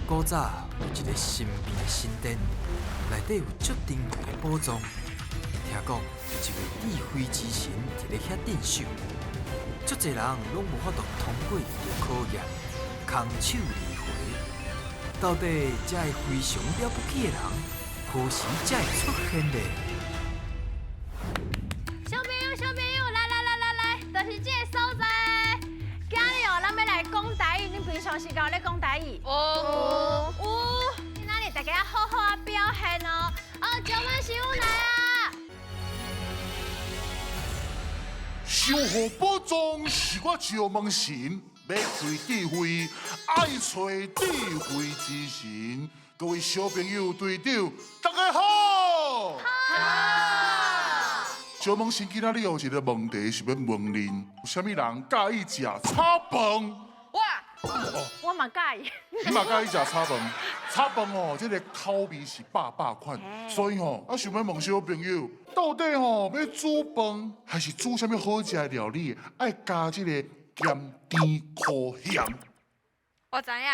古早有一个神秘的神殿，内底有足珍贵的宝藏。听讲有一位智慧之神伫咧遐镇守，足济人拢无法度通过伊的考验，空手而回。到底这个非常了不起的人，何时才会出现呢？小朋友，小朋友，来来来来来，就是这个所在。今日哦，咱欲来讲台语，恁平常时敢有咧讲台语？有。有。今仔日大家好好仔表现哦。哦，石门师傅来啊！守护宝藏是我石门神，欲开智慧，爱揣智慧之神。各位小朋友、队长，大家好。好。石门神今仔日有一个问题是欲问恁，有啥物人佮意食炒饭？我。我嘛佮意。你嘛佮意食炒饭？炒饭哦，这个口味是百百款，所以吼，我想欲问小朋友，到底吼欲煮饭还是煮啥物好食的料理，爱加这个咸甜苦咸？我知影，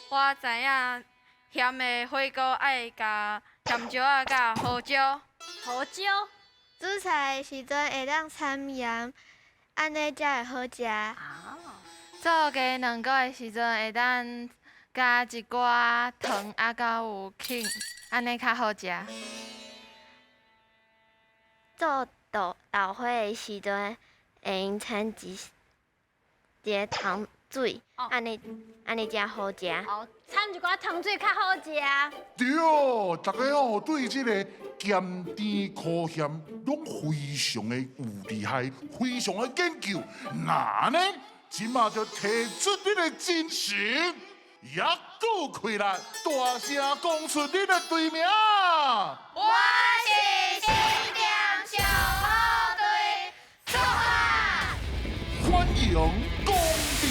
我知影，咸的火锅爱加咸椒仔佮胡椒。胡椒。煮菜的时阵会当掺盐，按呢才会好食。做鸡卵糕的时阵会当加一寡糖，啊，佮有起，按呢较好食。做豆豆花的时阵会用掺一个糖水，按呢按呢才好食。哦，掺一寡糖水较好食。对，大家哦对这个咸甜苦咸拢非常的有厉害，非常的研究。那呢，这马就提出恁的精神，也阁开力，大声讲出恁的队名。我是新店小虎队，出发！欢迎光临。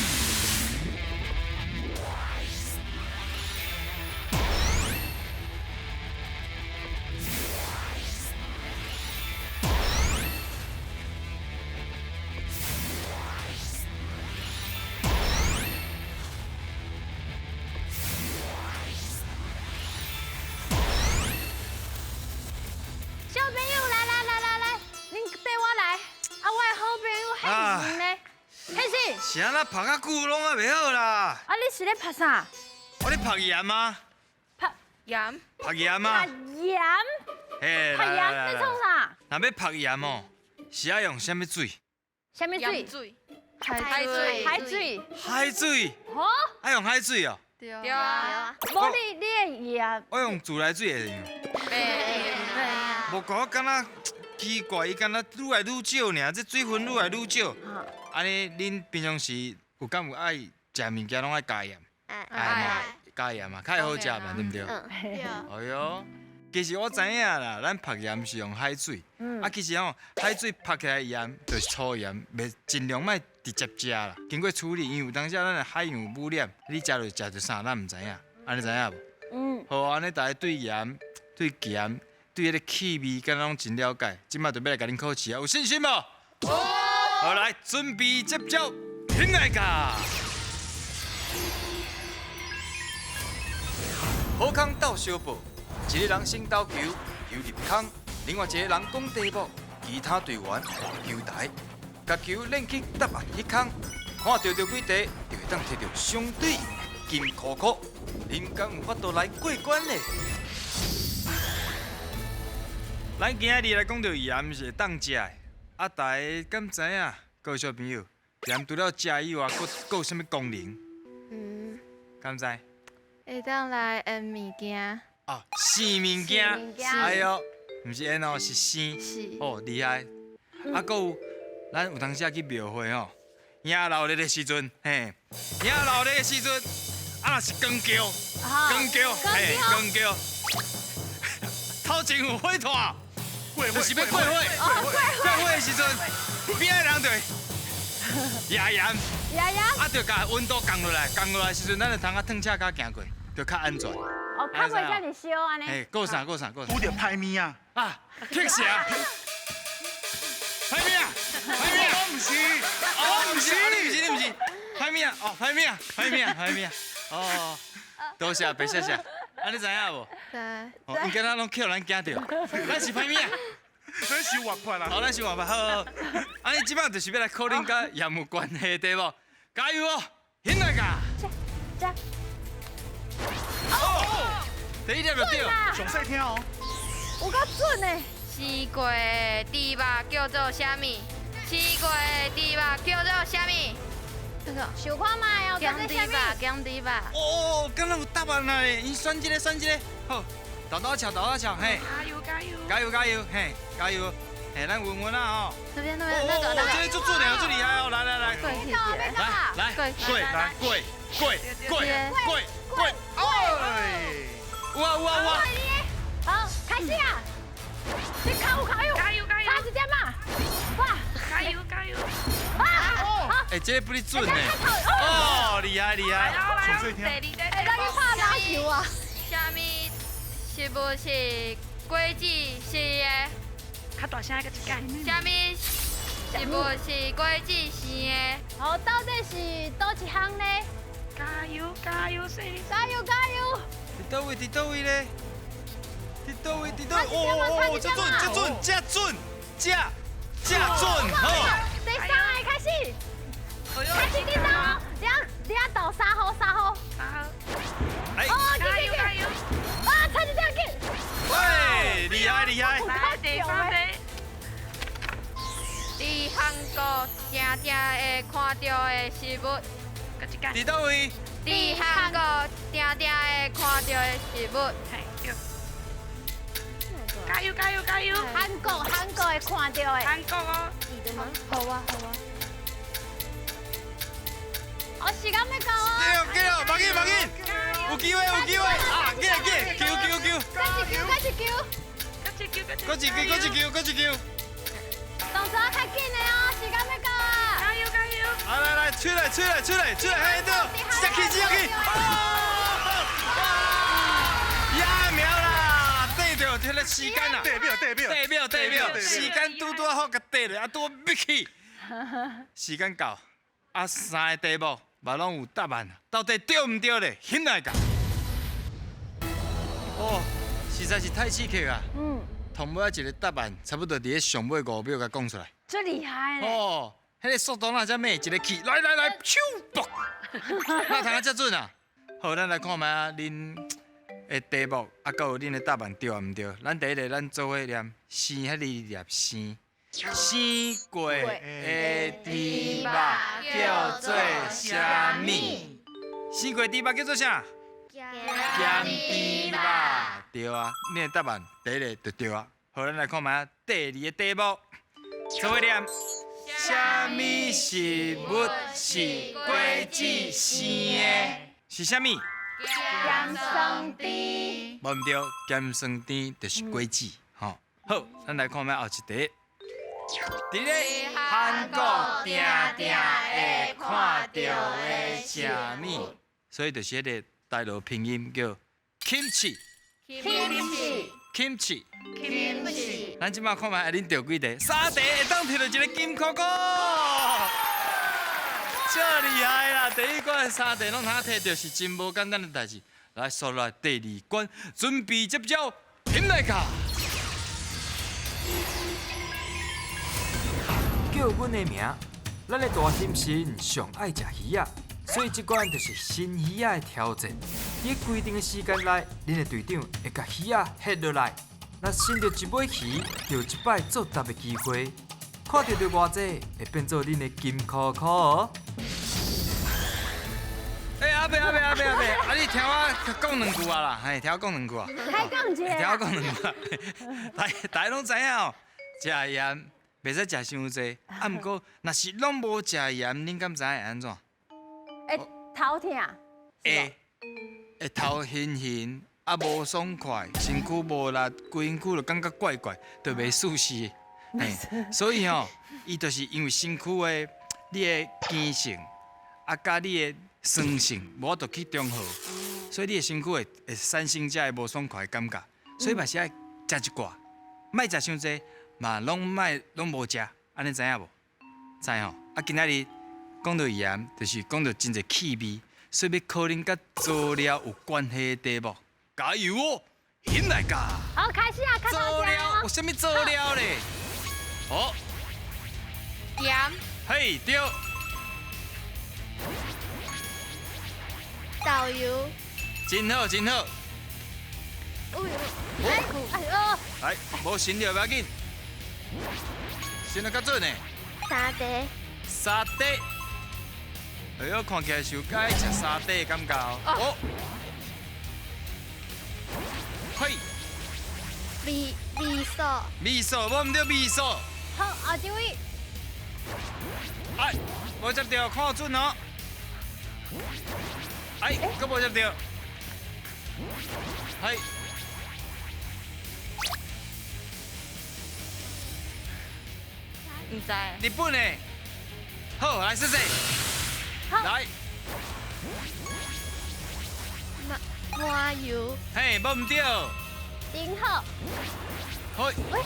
小朋友，来来来来来，恁缀我来。啊，我的好朋友汉神呢？汉神。是按怎曝较久拢犹袂好啦？啊，你是咧曝啥？我咧曝盐啊。曝盐。曝盐啊。曝盐。嘿，曝盐，你创啥？若欲曝盐哦，是爱用啥物水？啥物水？水。海水。海水。海水。哦。爱用海水哦。对啊。无你你的盐。我用自来水会用。袂用。无讲我敢若奇怪，伊敢若愈来愈少尔，这水分愈来愈少。按呢，恁平常时有敢有爱食物件拢爱加盐？爱。加盐嘛，较会好食嘛，对毋对？对。哎哟，其实我知影啦，咱曝盐是用海水，啊，其实吼海水曝起来盐就是粗盐，袂尽量莫直接食啦，经过处理，因为有当时咱的海洋污染，你食就食著啥，咱毋知影，按呢知影无？嗯。好，按呢大家对盐、对咸、对彼个气味，敢若拢真了解。这马就欲来共恁考试啊，有信心无？有。好，来，准备接招，起来噶！好康斗相报，一个人先投球，球入空；另外一个人讲题目，其他队员换球台，共球链去答案彼空，看著著几题，就会当提著相对应的金箍箍。恁敢有法度来过关呢？咱今仔日来讲著盐是会当食的，啊，大家敢知影？各位小朋友，盐除了食以外，阁阁有啥物功能？敢知？会当来腌物件。哦，生物件。哎哟，毋是腌哦，是生。是。哦，厉害。啊，阁有，咱有当时仔去庙会吼，迎闹热的时阵，嘿，迎闹热的时阵，啊，若是光轎，光轎，嘿，光轎，头前有火炭，就是欲过火，过火的时阵，边仔人就会压盐，压盐，啊，就共温度降落来，降落来时阵，咱就通啊褪车跤行过，就较安全。哦，较袂遮尔烧按呢。嘿，顾啥顾啥顾啥。拄著歹物仔。啊，铁蛇。歹物仔，歹物仔。我毋是，我毋是，你毋是，你毋是。歹物仔，哦，歹物仔，歹物仔，歹物仔。哦，多謝，白謝謝。啊，你知影無？知。哦，伊敢若攏扣咱驚著，咱是歹物仔。咱是活潑啦。好，咱是活潑，好。好。啊，你這擺就是欲來考恁佮鹽有關係對無？加油哦，起來噶！這。哦，第一粒就對。上細聽哦。有夠準的。生過的豬肉叫做啥物？生過的豬肉叫做啥物？這個。想看覓哦，叫做啥物？鹹豬肉。哦，敢若有答案啦咧？伊選這個，選這個。好，豆豆翹，豆豆翹，嘿。加油加油！加油加油，嘿，加油！嘿，咱穩穩啊吼。這邊那邊那個那個。這個足準的，足厲害哦！來來來。來來，過來過過過過過，哎！有啊有啊有啊！好，開始啊！你卡有卡有，加油加油！差一點啊！哇！加油加油！啊！好，哎，這個不哩準呢。哦，厲害厲害！上細聽。會當去拍籃球啊？啥物食物是果子生的？較大聲閣一擺。啥物食物是果子生的？好，到底是佗一項呢？加油加油，細膩！加油加油！佇佗位？佇佗位咧？佇佗位？佇佗？哦哦，這準這準這準這這準！好。第三個開始，開始叮當哦，你要倒三號三號。三號。哎，加油加油！啊，差一點緊。喂，厲害厲害！來，第三個。佇韓國定定會看著的食物。佇佗位？佇韓國定定會看著的食物。嘿，對。加油加油加油！韓國會看著的。韓國哦。好啊好啊。哦，時間欲到哦。對對，別緊別緊，有機會有機會啊！緊來緊，球球球。閣一球閣一球。閣一球閣一球閣一球閣一球。動作較緊的哦，時間欲到啊！加油加油！來來來，出來出來出來出來，嘿對，直接去直接去！哇！揠苗啦，對著這個時間啊，對秒對秒對秒對秒，時間拄拄好共綴咧，啊拄好去。時間到，啊三個題目嘛攏有答案，到底對毋對咧？起來共。哦，實在是太刺激啊！嗯。頭尾仔一個答案，差不多佇咧上尾5秒共講出來。最厲害咧！哦，彼個速度哪遮慢，一個氣，來來來，咻，嘣！哪通啊遮準啊？好，咱來看覓仔恁的題目，啊，閣有恁的答案對抑毋對？咱第一個，咱做伙念生彼個粒生，生過的豬肉叫做啥物？生過豬肉叫做啥？鹹豬肉。對啊，你的答案第一個就對啊。好，咱來看覓仔第二個題目，做伙念。啥物食物是果子生的？是啥物？鹹酸甜。無毋對，鹹酸甜就是果子，吼。好，咱來看覓後一題。佇咧韓國定定會看著的啥物？所以就是彼個台語拼音叫 kimchi。 kimchi。 kimchi。 kimchi。咱這擺看覓，恁著幾題？三題會當摕著一個金箍箍，這厲害啦！第一關三題攏通摕著，是真無簡單的代誌。來，紲來第二關，準備接招，起來卡！叫阮的名，咱的大猩猩上愛食魚仔，所以這關就是新魚仔的挑戰。佇規定的時間內，恁的隊長會共魚仔翕落來。若伸著一尾魚，就有一擺作答的機會。看著著偌濟，會變做恁的金箍箍哦。欸，阿伯阿伯阿伯阿伯，啊你聽我講兩句啊啦，嘿，聽我講兩句啊。開講一下。聽我講兩句啊。大家攏知影哦，食鹽袂使食傷濟，啊，毋過若是攏無食鹽，恁敢知影會按怎？會頭疼。會，會頭暈暈，啊無爽快，身軀無力，規身軀就感覺怪怪，就袂舒適。嘿，所以吼，伊就是因為身軀的你的鹼性，啊，佮你的酸性無法度去中和，所以你的身軀會產生這个無爽快的感覺。所以嘛是愛食一寡，莫食傷濟，嘛攏莫攏無食，按呢知影無？知吼？啊，今仔日講著鹽，就是講著真濟氣味。所以欲考恁佮佐料有關係的題目，加油哦，起來噶！好，開始啊，較佐料有啥物佐料咧？好，鹽。嘿，對。豆油。真好，真好。哎呦！來，無神就不要緊，神得較準呢。沙嗲。沙嗲。哎呦，看起來是有較愛食沙嗲的感覺哦。嘿。味味素。味素，無毋對，味素。好，後一位。哎，無接著，看準哦。哎，閣無接著。嘿。毋知。日本的。好，來試試。來。麻油。嘿，無毋對。真好。好。喂。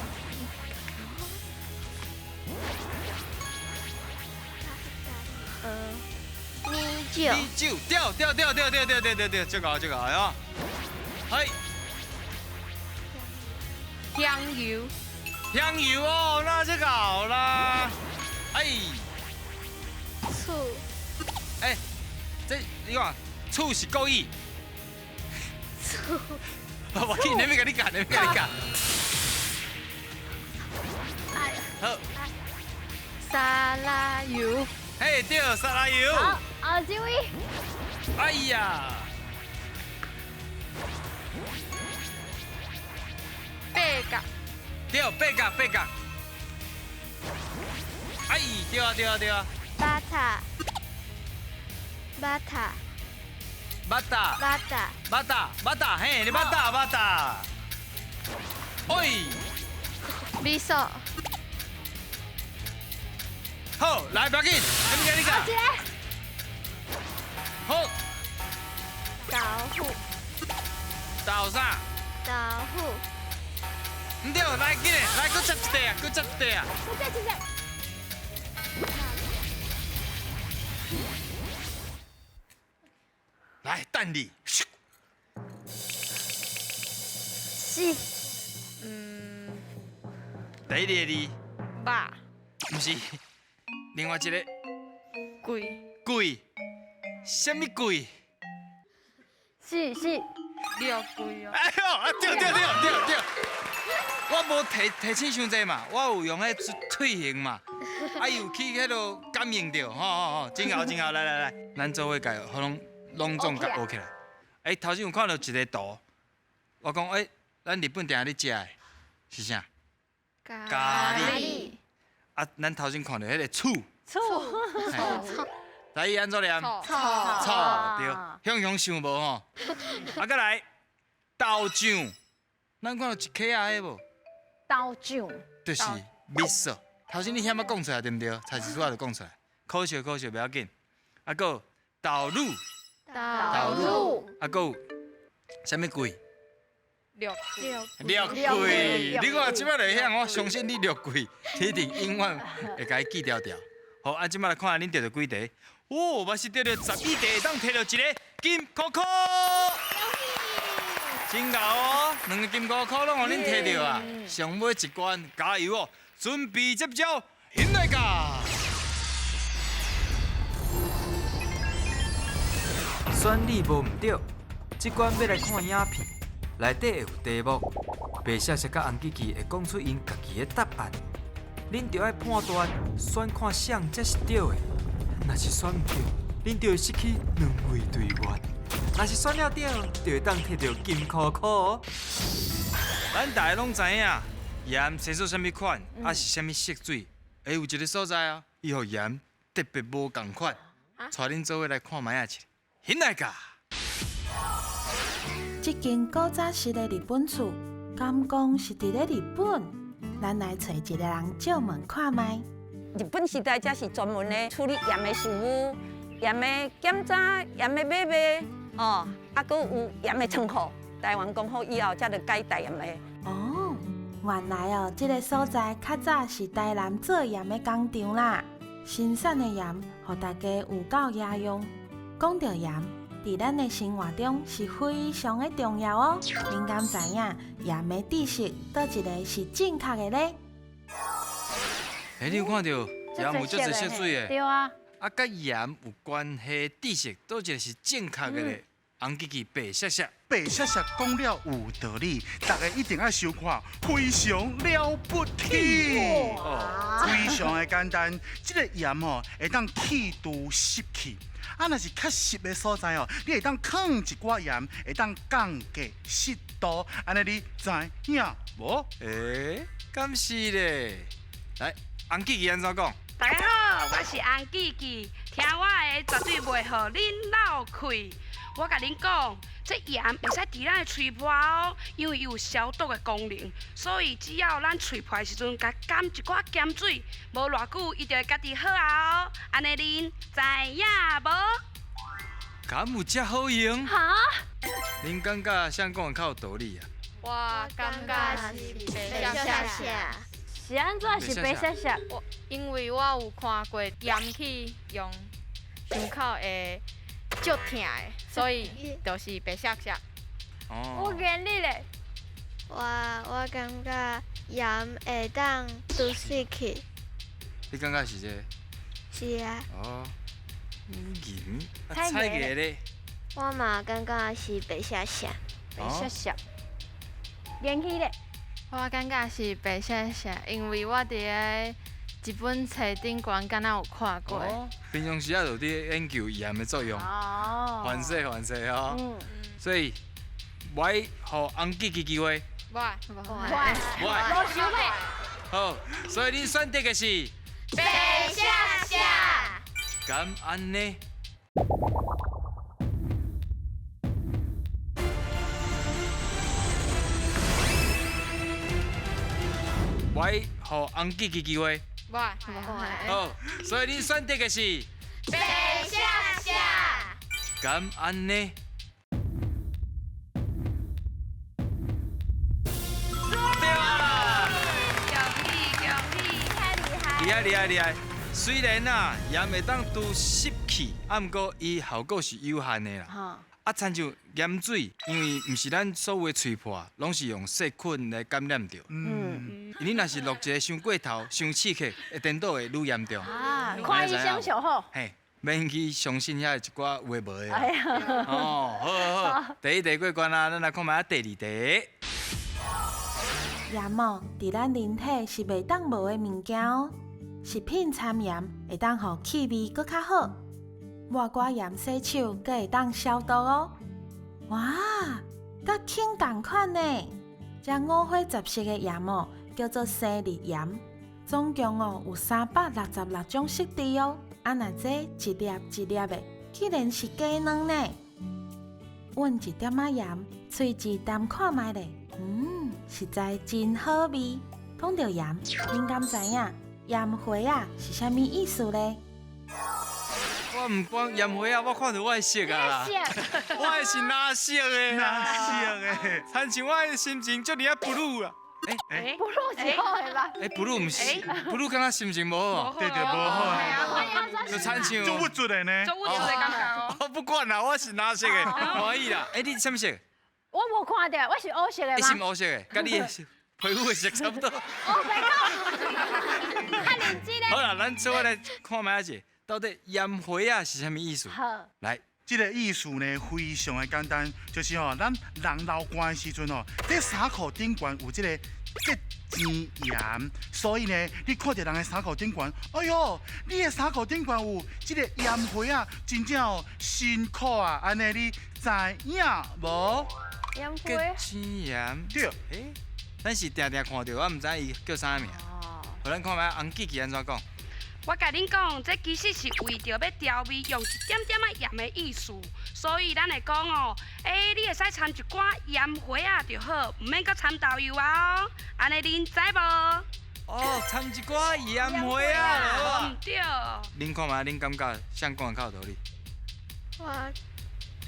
米酒。米酒，對對對對對對對對對，這個這個啊。嘿。香油。香油哦，那這個好啦。哎。醋。哎，這你看，醋是故意。醋。我去，你欲共你教，你欲共你教。好。沙拉油。嘿，對，沙拉油。好，後一位。哎呀。八角。對，八角，八角。哎，對啊，對啊，對啊。巴塔。巴塔。巴塔。巴塔。巴塔，巴塔，嘿，你巴塔，巴塔。喂。味素。好，來，不要緊，你講，你講。好。豆腐。豆啥？豆腐。毋對，來緊嘞，來，閣接一塊啊，閣接一塊啊。閣接一塊。來，等你。是。第一个字。肉。毋是，另外一个。桂。桂。啥物桂？是是。肉桂哦。哎呦，啊對對對對對。我無提提醒傷濟嘛，我有用彼退行嘛，啊有去彼落感應著，吼吼吼，真𠢕真𠢕，來來來，咱做伙共予攏總共學起來。欸，頭先有看著一個圖，我講欸，咱日本定定咧食的是啥？咖喱。啊，咱頭先看著彼個醋。醋。台語按怎念？醋。醋，對。雄雄想無吼？啊，閣來豆醬，咱看著一克仔彼無？豆醬。就是味素。頭先你遐仔講出來對毋對？菜市仔就講出來。可惜可惜，袂要緊。啊，閣有豆乳。豆乳。啊，閣有啥物桂？肉肉桂。你看這擺就會曉，我相信你肉桂，你一定永遠會共伊記牢牢。好，啊，這擺來看下恁著著幾題？哦，嘛是著著12題，會當提著一个金箍箍。真𠢕哦，兩个金箍箍攏予恁提著啊！上尾一關，加油哦！準備接招，起來噶！選你無毋對，這關欲來看影片，內底會有題目，白雪雪佮紅琪琪會講出𪜶家己的答案，恁著愛判斷選看啥才是對的。若是選毋對，恁就會失去兩位隊員；若是選了對，就會當摕著金箍箍哦。咱大家攏知影，鹽生做啥物款，啊是啥物色水？欸，有一个所在啊，伊予鹽特別無仝款，帶恁做伙來看覓仔一下。起來噶！這間古早式的日本厝，敢講是佇咧日本？咱來揣一个人借問看覓。日本時代，這是專門咧處理鹽的事務、鹽的檢查、鹽的買賣，哦，啊，閣有鹽的倉庫。台灣光復以後，才著改台鹽的。哦，原來哦，這个所在較早是台南做鹽的工廠啦，生產的鹽，予大家有夠野用。講著鹽，佇咱的生活中是非常的重要哦。恁敢知影鹽的知識佗一个是正確的咧？欸，你有看著鹽有足濟色水的？對啊。啊，佮鹽有關係知識，佗一個是正確的咧？紅記記白雪雪，白雪雪講了有道理，大家一定愛收看，非常了不起，非常的簡單。這個鹽哦，會當去除濕氣，啊，若是較濕的所在哦，你會當囥一寡鹽，會當降低濕度，按呢你知影無？欸，敢是咧？來，紅記記按怎講？大家好，我是紅記記，聽我的絕對袂予恁漏氣。我共恁講，這鹽會使佇咱的喙皮哦，因為伊有消毒的功能，所以只要咱喙皮的時陣，共含一寡鹹水，無偌久伊就會家己好啊哦。按呢恁知影無？敢有遮好用？哈？恁感覺啥講的較有道理啊？我感覺是白雪雪。是按怎是白雪雪？我因為我有看過鹽去用傷口會足疼的，所以就是白雪雪。我跟你咧，我感覺鹽會當除濕氣。你感覺是這個？是啊。哦，鹽啊，菜芽咧？我嘛感覺是白雪雪。白雪雪。元氣咧？我感覺是白雪雪，因為我佇咧一本冊頂懸，敢若有看過。哦，平常時啊，就佇研究鹽的作用，反勢反勢哦。所以，我予紅記記機會。我，我，無想欲。好，所以恁選擇的是白雪雪。敢按呢？我予紅記記機會。我，好，所以恁選擇的是白雪雪。敢按呢？對啊！恭喜恭喜！厲害厲害厲害！雖然啊，鹽會當除濕氣，啊，毋過伊效果是有限的啦。啊，親像鹽水，因為毋是咱所有的喙破，攏是用細菌來感染著。嗯。你若是落一个傷過頭、傷刺激，會顛倒會愈嚴重。啊，看醫生上好。嘿，免去相信遐一寡有的無的。哎呀。哦，好好好，第一題過關啦，咱來看覓仔第二題。鹽哦，佇咱人體是袂當無的物件哦。食品摻鹽會當予氣味閣較好。抹寡鹽洗手，閣會當消毒哦。哇，佮輕仝款呢！這五花十色的鹽哦，叫做生日鹽，總共哦有366種色調哦。啊，若這一粒一粒的，竟然是雞卵呢！吮一點仔鹽，喙舌澹看覓咧，實在真好味。講著鹽，恁敢知影鹽花仔是啥物意思咧？我毋管鹽花仔，我看著我的色啊啦，我的是藍色的，藍色的，親像我的心情這爾仔 blue 啊！欸，blue 是好的吧？欸，blue 毋是，blue 敢若心情無好，對對，無好。就親像做鬱卒的呢，做鬱卒的感覺哦。我不管啦，我是藍色的，歡喜啦。欸，你啥物色？我無看著，我是烏色的嗎？你是烏色的，佮你的皮膚的色差不多。我白講，較認真咧。好啦，咱做伙來看覓仔者。到底鹽花仔是啥物意思？好，來，這個意思呢，非常的簡單，就是吼，咱人流汗的時陣吼，這衫褲頂懸有這個結晶鹽，所以呢，你看到人的衫褲頂懸，哎喲，你的衫褲頂懸有這個鹽花仔，真正哦辛苦啊，按呢你知影無？鹽花。結晶鹽。對。欸，咱是定定看著，我毋知伊叫啥名。哦。予咱看覓紅記記按怎講？我共恁講，這其實是為著欲調味，用一點點仔鹽的意思，所以咱會講哦，欸，你會使摻一寡鹽花仔就好，毋免閣摻豆油啊哦，按呢恁知無？哦，摻一寡鹽花仔，毋對。恁看覓，恁感覺啥講的較有道理？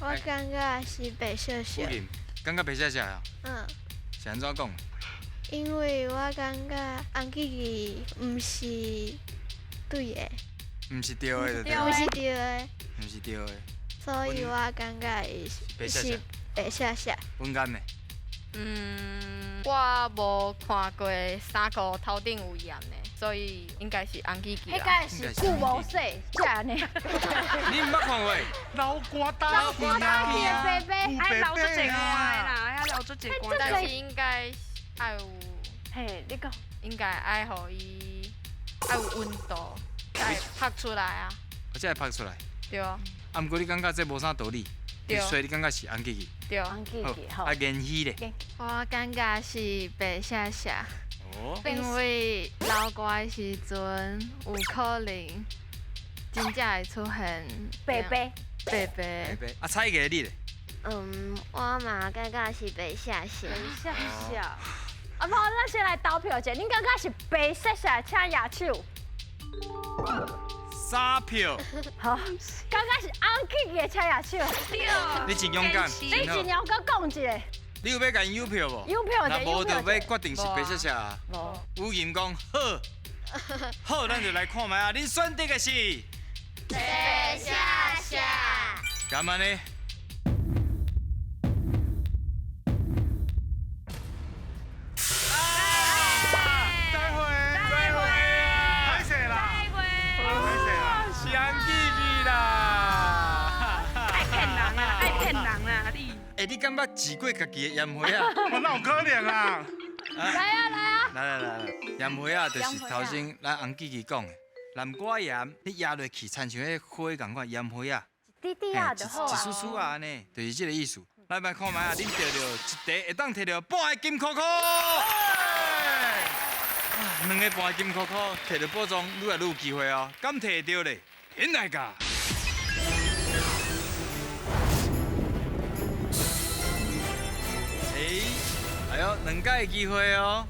我感覺是白雪雪。感覺白雪雪啊？嗯。是按怎講？因為我感覺紅記記毋是對的，毋是對的，毋是對的，毋是對的。所以我感覺伊是白雪雪。溫甘呢？嗯，我無看過衫褲頭頂有鹽的，所以應該是紅記記彼該是久無洗，才按呢。你毋捌看過？流汗打氣啊！白白，愛流足濟汗的啦，愛流足濟汗。但是應該愛有，嘿，你講，應該愛予伊愛有溫度，才會曝出來啊。我才會曝出來。對啊。啊，毋過你感覺這無啥道理？對。所以你感覺是紅記記？對。紅記記，好。啊，言希咧？我感覺是白雪雪。哦。因為流汗的時陣有可能真正會出現白白。白白。白白。啊，彩藝你咧？嗯，我嘛感覺是白雪雪。白雪雪。啊，無，咱先來投票者，恁感覺是白雪雪，請舉手。三票。好，感覺是紅記記的，請舉手。對。你真勇敢。你真勇敢講一下。你有欲共𪜶郵票無？郵票者，若無就欲決定是白雪雪啊。無。有人講好，好，咱就來看覓啊！恁選擇的是白雪雪。敢按呢？再會，再會，歹勢啦，歹勢啦，是紅記記啦。愛騙人啊！愛騙人啊！你。欸，你敢捌飼過家己的鹽花仔？我哪有可能啊！來啊來啊！來來來來，鹽花仔就是頭先咱紅記記講的，南瓜鹽，你壓落去，親像彼花仝款鹽花仔，一滴滴仔就好啊。一絲絲仔按呢，就是這個意思。來來看覓啊，恁得著一塊會當摕著半个金箍箍。兩个半金箍箍，摕著寶藏，愈來愈有機會哦。敢摕著咧？天來噶！哎呦，兩擺機會哦。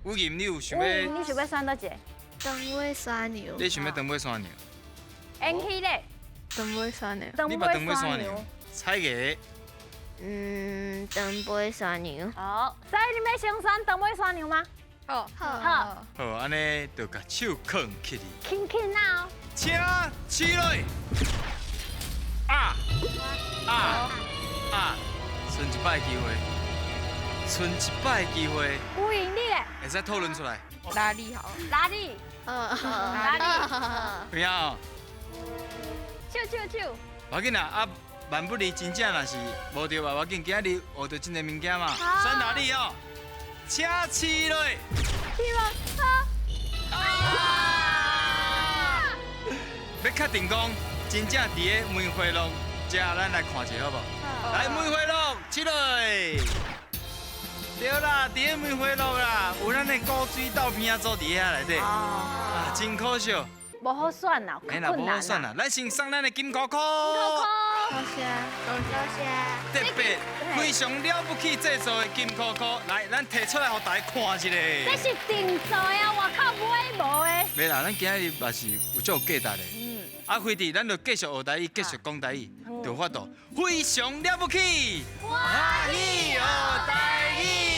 雨吟，你有想欲？你想欲選佗一个？長尾山羊。你想欲長尾山羊？延禧咧？長尾山羊。你嘛長尾山羊？彩藝。嗯，長尾山羊。好，所以你欲先選長尾山羊嗎？好。好。好，按呢就共手囥起來。輕輕啊！請起來。啊啊啊！剩一擺機會。剩一擺機會，有閒你咧，會使討論出來。拉力好，拉力，拉力，有影哦。手手手。無要緊啦，啊，萬不離真正若是無著嘛，無要緊，今仔日學著真濟物件嘛。選拉力哦，請試落。試無？啊！欲確定講，真正佇咧梅花鹿遮，咱來看一下好無？來，梅花鹿，試落。對啦，佇咧梅花鹿啦，有咱的古水斗片仔組佇遐內底，啊，真可惜。無好選啦，嘿啦，無好選啦，咱先送咱的金箍箍。金箍箍，多謝，多謝。特別非常了不起製作的金箍箍，來，咱提出來予大家看一下。這是定做的啊，外口買無的。袂啦，咱今日嘛是有足有價值的。嗯。啊，飛弟，咱就繼續學台語，繼續講台語，就有法度非常了不起。歡喜學台語。